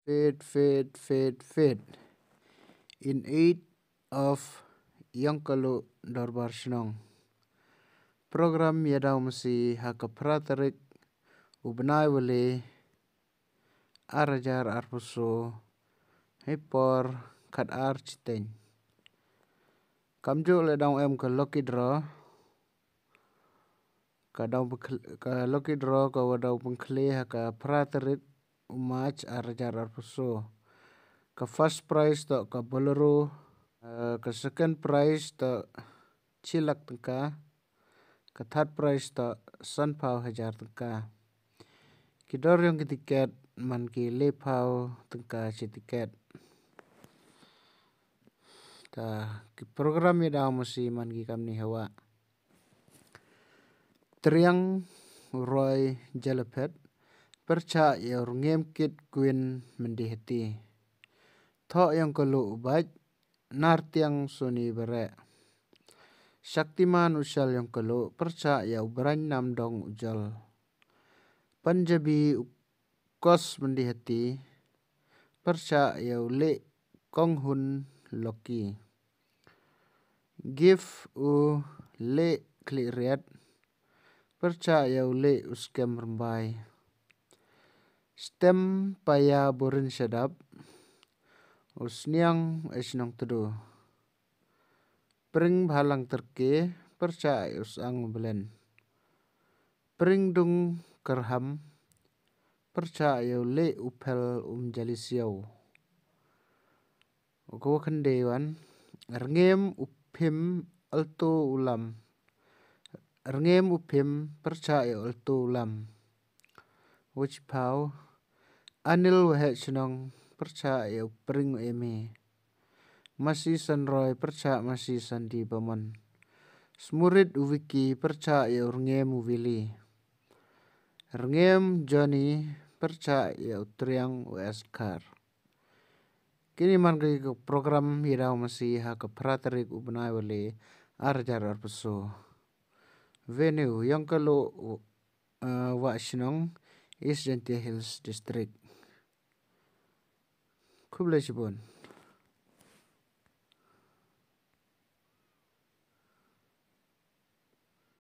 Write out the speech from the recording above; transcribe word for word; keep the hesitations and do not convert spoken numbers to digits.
Fit, fit, fit, fit. In aid of Yongkalu Dorbar Shnong. Program yadaw masi ha ka phra tarik u bnai wale ar hajar arphaw soo, hei por khat ar chiteng. Kamjooh le dang em ka lucky draw. Ka dang bakhl-, ka lucky draw ka wa dang pynkhli ha ka phra tarik u March ar hajar arphaw soo. Ka first prize toh ka Bolero, eh, ka second prize toh chi lak tyngka, ka third prize toh sanphaw hajar tyngka. Ki dor yong ki tiket man ki lephaw tyngka chi tiket. Ta ki program yadaw masi man ki kamni hawa. Triang Roy Jalaphet, pyrchah ya u Rngem Kit Queen Myndi Hati. Thoh Yongkalu u Bait, Nartiang Suni Bare. Shaktiman u Shal Yongkalu, pyrchah ya u Braiñ Namdong u Jol. Punjabi u Kos Myndi Hati, pyrchah ya u Leh Konghun Loki. Gift u Leh Khlieh Riat, pyrchah ya u Leh u Skem Rymbai. Stem Paya Burin Shadap, u Sniang H Nongtdu. Pring Bhalang Tyrke, pyrchah ya u Sang u Blen. Pring Dung Kyrham, pyrchah ya u Leh u Phel Um Jali Siaw. U kawa khyndai wan, Rngem u Phim Alto u Lam. Rngem u Phim, pyrchah ya u Alto u Lam. Wa chiphaw, Anil Waheh Chnong, pyrchah ya u Pring u Emi. Masi Sanroy, pyrchah Masi Sandi Bamon. Smurit u Wiki, pyrchah ya u Rngem u Wili. Rngem Johnny, pyrchah ya u Triang u Eskar. Kini man ki ka program yadaw masi ha ka phra tarik u bnai wale ar hajar arphaw soo. Venue, Yongkalu, uh, Wah Shnong, East Jaintia Hills District. Khublei chibun.